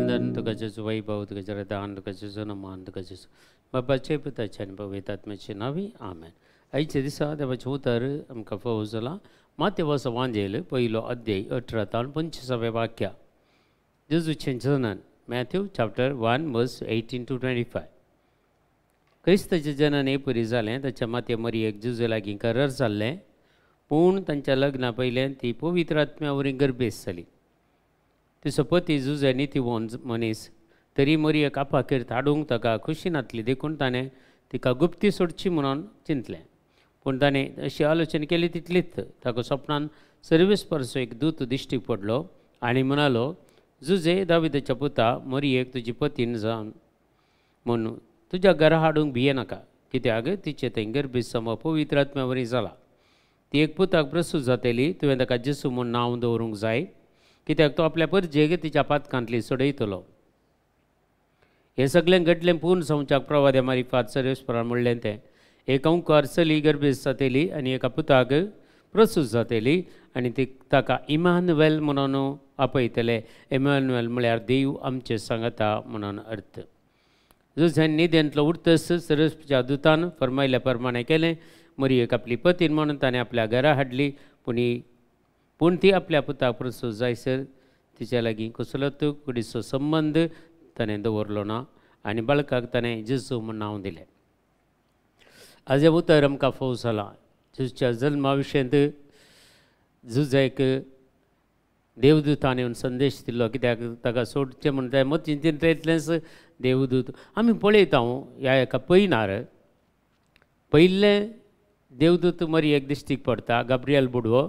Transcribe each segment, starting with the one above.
वंदन तुका जेजू वैभव, तुका जरदान, तुका जेजू नमान, तुका जेजू बाबाचे पुताचे आनी पवित्र आत्म्याचे नांवी आमेन. आयच्या दिसा देवाचें उतर आमकां फावो जालां मातेवाचो वांजेल पयलो अध्याय 18 तावन 25 वाक्या. जेजूचें जनन, मॅथ्यू चॅप्टर 1 वर्स 18 to 25. क्रिस्ताचें जनन हे परी जालें. ताच्या माते मरियेक जेजू लागीं करार जाल्लें, पूण तांच्या लग्ना पयलें ती पवित्र आत्म्या वरवीं गर्भेस्त जाली. तिचो पती जुजे नितीवोन मनीस, तरी मरियेक आपाकीर्त हाडूंक ताका खुशी नातली, देखून ताणें तिका गुप्ती सोडची म्हणून चिंतलें. पूण ताणें अशी आलोचना केली तितलीच ताका सपनान सर्वेस्परचो एक दूत दिश्टी पडलो आनी म्हणालो, जुजे दाविदाच्या पुता, मरियेक तुजी पतीन जावन म्हूण तुज्या घरा हाडूंक भियेनाका, कित्याक तिचें थंय गर्भेस्त सम पवित्र आत्म्या वरवीं जाला. ती एक पुताक प्रसूत जातली, तुवें ताका जेसू म्हूण नांव दवरूंक जाय, कित्याक तो आपल्या परजेक तिच्या पातकांतली सोडयतलो. हें सगळें घडलें पूर्ण जावच्याक प्रवाद्या मारिफात सर्वेस्परान म्हणलें तें, एक अंकार चली गर्भेस्त जातली आनी एका पुताक प्रसूत जातली आनी ती ताका इमानुएल म्हणून आपयतले. इमानुएल म्हळ्यार देव आमचे सांगता म्हणून अर्थ. जुझ्यान न्हिदेंतलो उठतच सर्वेस्पराच्या दुतान फरमायल्या प्रमाणें केलें. मरियेक आपली पतीन म्हणून ताणें आपल्या घरा हाडली, पूण ती आपल्या पुताक प्रसूत जायसर तिच्या लागीं कसलोच कुडीचो संबंद ताणें दवरलो ना आनी बाळकाक ताणें जेजू म्हूण नांव दिलें. आज हें उतर आमकां फावो जालां. जेजूच्या जल्मा विशयांत जुझेक देवदूतान येवन संदेश दिल्लो, कित्याक ताका सोडचें म्हूण तें मतीन चिंतलें इतलेंच देवदूत. आमी पळयता ह्या एका पयनार पयलें देवदूत मरियेक दिश्टीक पडटा, गाब्रियल बुडवो,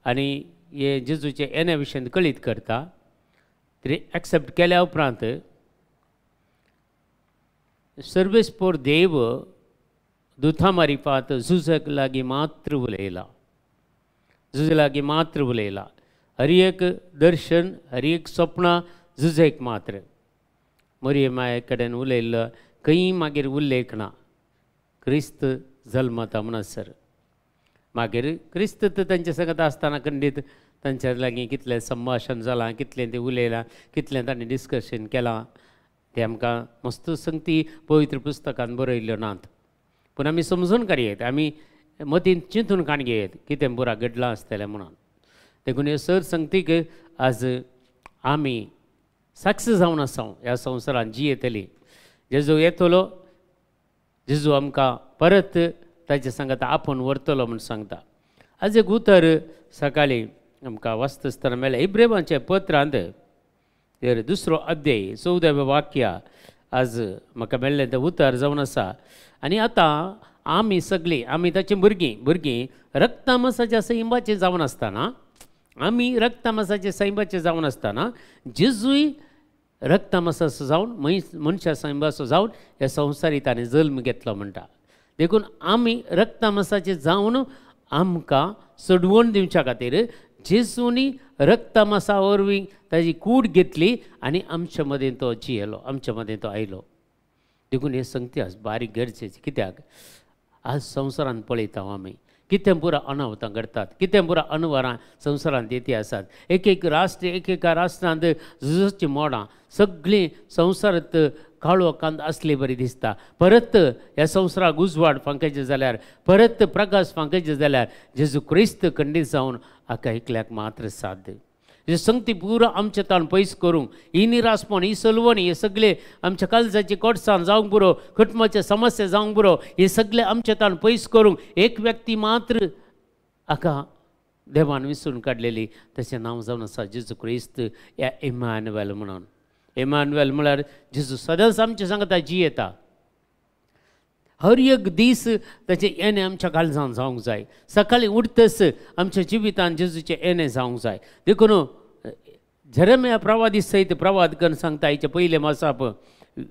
आनी हे जेजूचे येण्या विशयांत कळीत करता. तरी एक्सेप्ट केल्या उपरांत सर्वेस्पोर देव दुता मारिफात जुझक लागीं मात्र उलयला, जुझे लागीं मात्र उलयला. हर एक दर्शन, हर एक सपनां जुझेक मात्र. मरिये माये कडेन उलयल्लो खंय मागीर उल्लेख ना. क्रिस्त जल्मता म्हणसर मागीर क्रिस्त तर तांच्या सांगत आसतना खंडीत तांच्या लागीं कितलें संभाशण जालां, कितलें तें उलयलां, कितलें तांणी डिस्कशन केलां तें आमकां मस्त संगती पवित्र पुस्तकान बरयल्ल्यो नात. पूण आमी समजून काडयेत, आमी मतीन चिंतून काडयेत कितें पुरा घडलां आसतलें म्हणून. देखून हे सर संगतीक आज आमी साक्ष जावन आसा ह्या संवसारांत जियेतली. जेजू येतलो, जेजू आमकां परत ताचे सांगता आपूण व्हरतलो म्हूण सांगता. आज एक उतर सकाळीं आमकां वाचता आसतना मेळ्ळें, इब्रेवांच्या पत्रांत 2 अध्याय 14 वाक्य आज म्हाका मेळ्ळें तें उतर जावन आसा. आनी आतां आमी सगळीं, आमी ताचीं भुरगीं रक्तामासाच्या सैंबाचें जावन आसतना, आमी रक्तामासाचे सैंबाचें जावन आसतना जेजूय रक्तामासाचो जावन मनशा सैंबाचो जावन ह्या संवसारी ताणें जल्म घेतलो म्हणटा. देखून आमी रक्तामासाचे जावन आमकां सोडवण दिवच्या खातीर जेजूनी रक्तामासा वरवीं ताजी कूड घेतली आनी आमच्या मदें तो जियेलो, आमच्या मदें तो आयलो. देखून हे संगती आज बारीक गरजेची, कित्याक आज संवसारांत पळयता आमी कितें पुरा अनावतां घडटात, कितें पुरा अनवरां संवसारांत येती आसात. एक एक राष्ट्र, एक एका राष्ट्रांत झुजाचीं मोडां, सगळीं संवसारांत काळो कांद आसले बरी दिसता. परत ह्या संवसाराक उजवाड फांकायचें जाल्यार, परत प्रकाश फांकायचें जाल्यार जेजू क्रिस्त खंडीत जावन हाका एकल्याक मात्र साध्य. हे संगती पुरा आमच्या ताण पयस करूंक, ही निरासपण, ही सलवणी, हे सगळे आमच्या काळजाची कोटसाण जावंक पुरो, कुटुंबाचे समस्या जावंक पुरो, हे सगळे आमच्या ताण पयस करूंक एक व्यक्ती मात्र हाका देवान विसरून काडलेली, तशें नांव जावन आसा जेजू क्रिस्त ह्या इमानुएल म्हणून. इमानुएल म्हळ्यार जेजू सदांच आमचे सांगता जियेता. हर एक दीस ताचें येणें आमच्या काळजान जावंक जाय. सकाळीं उठतच आमच्या जिवितान जेजूचें येणें जावंक जाय. देखून जेरेमिया प्रवादी सयत प्रवाद करून सांगता, हाचे पयलें मासाप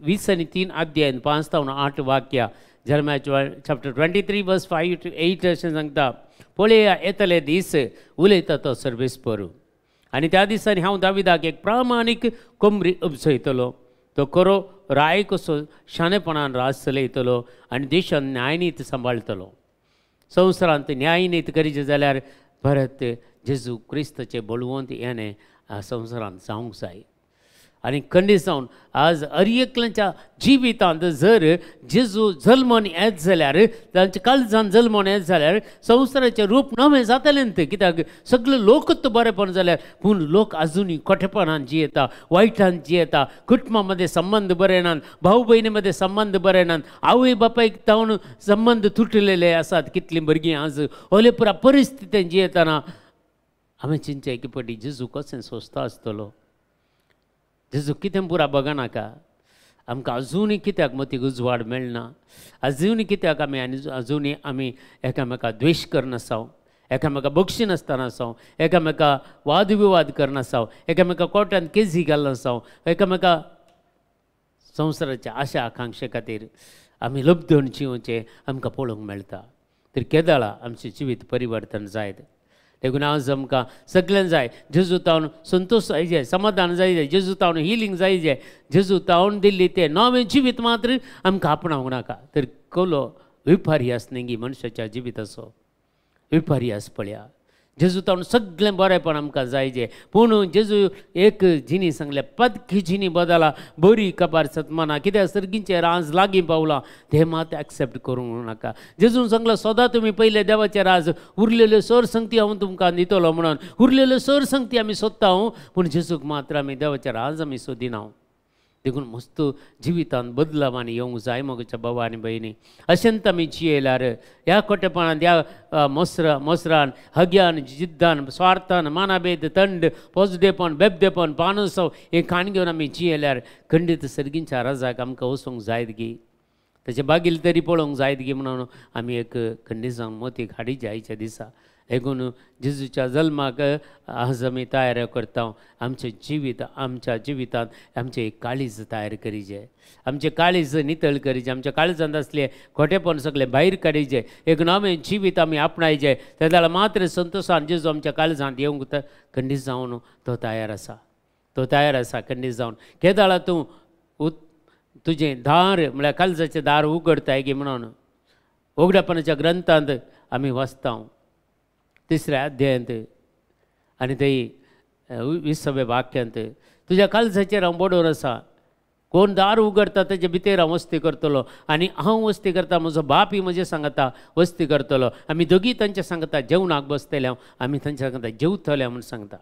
23 अध्याय 5 ते 8 वाक्या, Jeremiah chapter 23 verse 5 to 8 अशें सांगता, पळया येतले दीस उलयता तो सर्वेस्पर, आनी त्या दिसांनी हांव दाविदाक एक प्रामाणीक कोमरी उपजयतलो, तो खरो राय कसो शाणेपणान राज चलयतलो आनी देशान न्यायनीत सांबाळटलो. संवसारांत न्यायनीत करीचे जाल्यार परत जेजू क्रिस्ताचें बळवंत येणें संवसारांत जावंक जाय. आनी खंडीत जावन आज हर एकल्याच्या जिवितांत जर जेजू जल्मोन येत जाल्यार, तांच्या काळजान जल्मोन येत जाल्यार संवसाराचें रूप नवें जातलें न्ही. कित्याक सगळे लोकूच बरेपण जाल्यार पूण लोक आजुनूय खोटेपणान जियेता, वायटान जियेता, कुटुंबा मदें संबंद बरे नात, भाव भयणी मदें संबंद बरे नात, आवय बापायक जावन संबंद तुटलेले आसात. कितलीं भुरगीं आज ओले पुरा परिस्थितीन जियेतना हांवें चिंतचें एके फावटी जेजू कशें सोंसता आसतलो, जेजू कितें पुरा बगनाका, आमकां अजुनूय कित्याक मतीक उजवाड मेळना, अजुनूय कित्याक आमी आनी अजुनूय आमी एकामेका द्वेश करनासाव, एकामेका बक्षिनासतना आसाव, एकामेका वादविवाद करनासाव, एकामेका कोर्टान केजी घालनासाव, एकामेका संवसाराच्या आशा आकांक्षे खातीर आमी लब्धण जिवचें आमकां पळोवंक मेळटा. तर केदाळा आमचें जिवीत परिवर्तन जायत. देखून आज आमकां सगळ्यांक जाय जेजू तावन संतोश जाय जाय, समाधान जाय जाय, जेजू तावन हिलींग जाय जाय, जेजू तावन दिल्ली तें नवें जिवीत मात्र आमकां आपणावंक नाका. तर कोलो विपर्यास न्ही मनशाच्या जिविताचो विपर्यास पळया. जेजू तावन सगळें बरेंपण आमकां जाय जे, पूण जेजू एक जिनी सांगलें पदकी जिनी बदला बरी कबार सतमाना, कित्याक सर्गींचें राज लागीं पावलां, तें मात एक्सेप्ट करूंक नाका. जेजून सांगलें सदां तुमी पयलें देवाचें राज, उरलेल्यो सर संगती हांव तुमकां दितलो म्हणून. उरलेल्यो सर संगती आमी सोदता हांव, पूण जेजूक मात्र आमी देवाचें राज आमी सोदिना. देखून मस्त जिवितांत बदलावांनी येवंक जाय म्हज्या बाबा आनी भयणी. अशेंच आमी जियेल्यार ह्या खोटेपणान, ह्या मोसरान, हग्यान, जिद्दान, स्वार्थान, मानाभेद, थंड, पोजडेपण, बेबदेपण, पानसव हें खाण घेवन आमी जियेल्यार खंडीत सर्गींच्या राजाक आमकां वचूंक जायत गी, ताचे बागील तरी पळोवंक जायत गी म्हणून आमी एक खंडीत जावन मोतीक हाडी जायच्या दिसा. देखून जेजूच्या जल्माक आज आमी तयार करता. आमचें जिवीत, आमच्या जिवितांत आमचें काळीज तयार करीजे, आमचें काळीज नितळ करीजे, आमच्या काळजांत आसलें खोटेपण सगळें भायर काडीजे, एक नवें जिवीत आमी आपणायचे. तेन्ना जाल्यार मात्र संतोशान जेजू आमच्या काळजांत येवंक खंडीत जावन तो तयार आसा, तो तयार आसा खंडीत जावन. केदाळा तूं तुजें दार म्हळ्यार काळजाचें दार उगडताय गी म्हणून उगडापणाच्या ग्रंथांत आमी वाचता तिसऱ्या अध्यायांत आनी थंय 20व्या वाक्यांत, तुज्या काळजाचेर हांव बडोर आसा, कोण दार उगडता तेजे भितर हांव वस्ती करतलो, आनी हांव वस्ती करता म्हजो बापूय म्हजें सांगता वस्ती करतलो, आमी दोगीय तांच्या सांगता जेवणाक बसतले, हांव आमी तांच्या सांगता जेवतले म्हूण सांगता.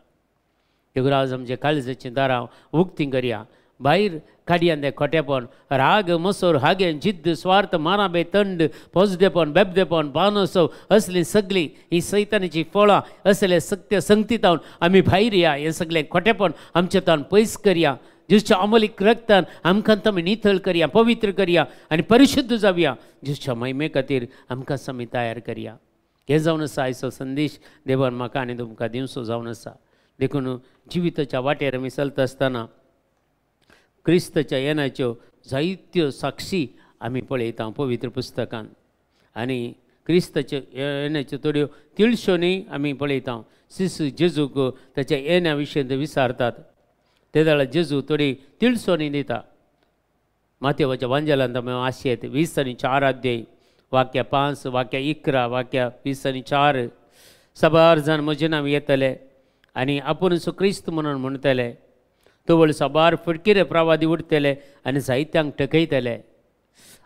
देखून आज आमच्या काळजाचीं दारां उक्तीं करया, भायर काडया तें खोटेपण, राग, मसोर, हागें, जिद्द, स्वार्थ, माराबे, तंड, पोजडेपण, बेबदेपण, बानोसव असलीं सगळीं ही सैतानाचीं फळां असले सत्य संगतीतावन आमी भायर या. हें सगळें खोटेपण आमच्या तावन पयस करया. जेजूच्या अमलीक रक्तान आमकां आमी नितळ करया, पवित्र करया आनी परिशुद्ध जावया. जेजूच्या महिमे खातीर आमकां आमी तयार करया. हें जावन आसा आयचो संदेश देवान म्हाका आनी तुमकां दिवचो जावन आसा. देखून जिविताच्या वाटेर आमी चलता आसतना क्रिस्ताच्या येण्याच्यो जायत्यो साक्षी आमी पळयता पवित्र पुस्तकान, आनी क्रिस्ताच्या येण्याच्यो थोड्यो तिळश्योनी आमी पळयता. शिशू जेजूक ताच्या येण्या विशयंत विचारतात, ते जाल्यार जेजू थोडी तिळसोनी दिता. मातेवाच्या वांजेलांत आमी आशेत 20 आनी 4 अध्याय वाक्या 5, वाक्या 11, वाक्या 20 आनी 4. साबार जाण म्हजें नांव येतले आनी आपूण सो क्रिस्त म्हणून म्हणटले, तवळ साबार फटकिरे प्रवादी उरतले आनी जायत्यांक टकयतले.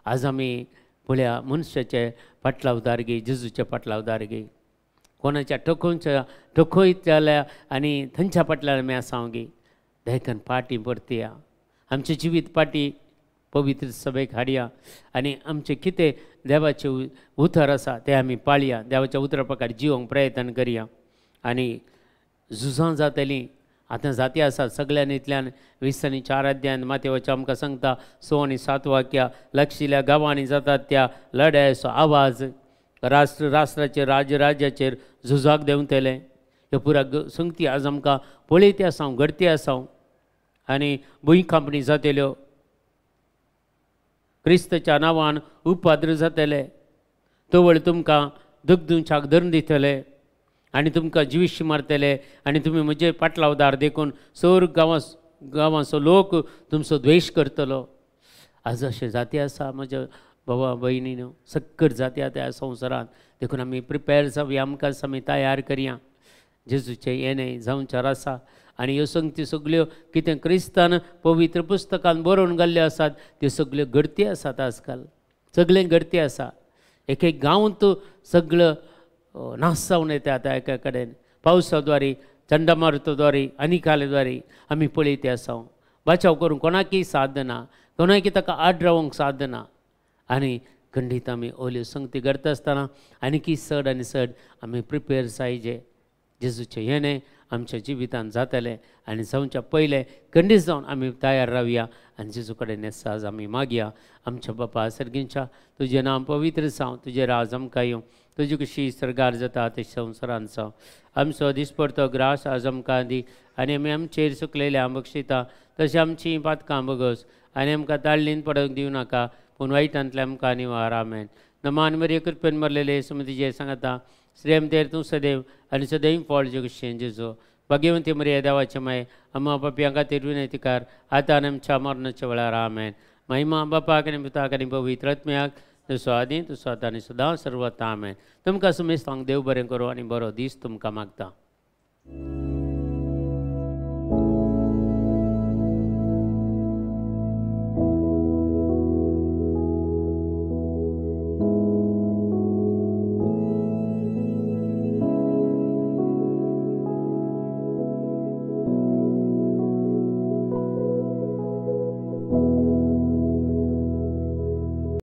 आज आमी पळया मनशाचे फाटलावदार गे, जेजूचे फाटलावदार गे, कोणाच्या टकोवच्या टकयतल्या आनी थंयच्या फाटल्यान आमी आसा गे. देखून पाटी परतया, आमचें जिवीत पाटी पवित्र सभेक हाडया आनी आमचें कितें देवाचें उतर आसा तें आमी पाळया, देवाच्या उतरा प्रकार जिवंक प्रयत्न करया. आनी झुजां जातलीं आतां जाती आसात सगळ्यांनी इतल्यान 20 आनी 4 अध्यायान मातेवाचें आमकां सांगता 6 आनी 7 वाक्या, लागशिल्ल्या गांवांनी जातात त्या लढायेचो आवाज, राष्ट्र राष्ट्राचेर, राज्य राज्याचेर झुजाक देंवतले. ह्यो पुरा संगती आज आमकां पळयती आसा, घडती आसा. आनी भुंयकांपणी जातल्यो, क्रिस्ताच्या नांवान उपाद्र जातले, तवळ तुमकां दगदुंच्याक धरून दितले आनी तुमकां जिविशी मारतले आनी तुमी म्हजे पाटलावदार देखून सर गांवां गांवांचो लोक तुमचो द्वेश करतलो. आज अशें जाती आसा म्हज्या बाबा भयणी न्हू, सक्कट जाती आसा त्या संवसारांत. देखून आमी प्रिपेर जावया, आमकां आमी तयार करया. जेजूचें येणें जावचें आसा. आनी ह्यो संगती सगल्यो कितें क्रिस्तान पवित्र पुस्तकान बरोवन घाल्ल्यो आसात त्यो सगल्यो घडती आसात. आजकाल सगळें घडती आसा. एक एक गांवांत सगळो नाश जावन येता आतां एका कडेन पावसा द्वारे, चंडमारुता द्वारे, आनी द्वारे आमी पळयत आसा. बचाव करूंक कोणाकय साध्य ना, कोणाकय ताका आड रावंक साध्य ना. आनी खंडीत आमी ओल्यो संगती करता आसतना आनीकय चड आनी चड आमी प्रिपेर जायजे. जेजूचें येणें आमच्या जिवितांत जातलें आनी जावच्या पयलें खंडीत जावन आमी तयार रावया आनी जेजू कडेन साज आमी मागया. आमच्या बापा सर्गींच्या, तुजें नांव पवित्र जावं, तुजें राज आमकां येवं, तुजी कशी सरगार जाता तशें संवसारांत जावं. आमचो दिसपडतो ग्रास आज आमकां दी आनी आमी आमचेर चुकलेल्या बक्षिता तशें आमचीं पातकां बगस आनी आमकां ताळ्ळीन पडोवंक दिवं नाका, पूण वायटांतल्या आमकां निवार. आमेन. नमान मरिये, कृपेन मरलेले सुमतीचे सांगता, श्रेम तेर तूं सदैव आनी सदैव फळ जगशें जेजो. भाग्यवंती मरिये, देवाचे माय, अम्मा पापयां खातीर विनंती कर, आतां आनी आमच्या मरणाच्या वेळार. आमेन. महिमा बापाक आनी पुताक आनी पवित्र आत्म्याक, जसो आदी तसो आतां आनी सदां सर्वता. आमेन. तुमकां सुमेस्तांक देव बरें करूं आनी बरो दीस तुमकां मागता.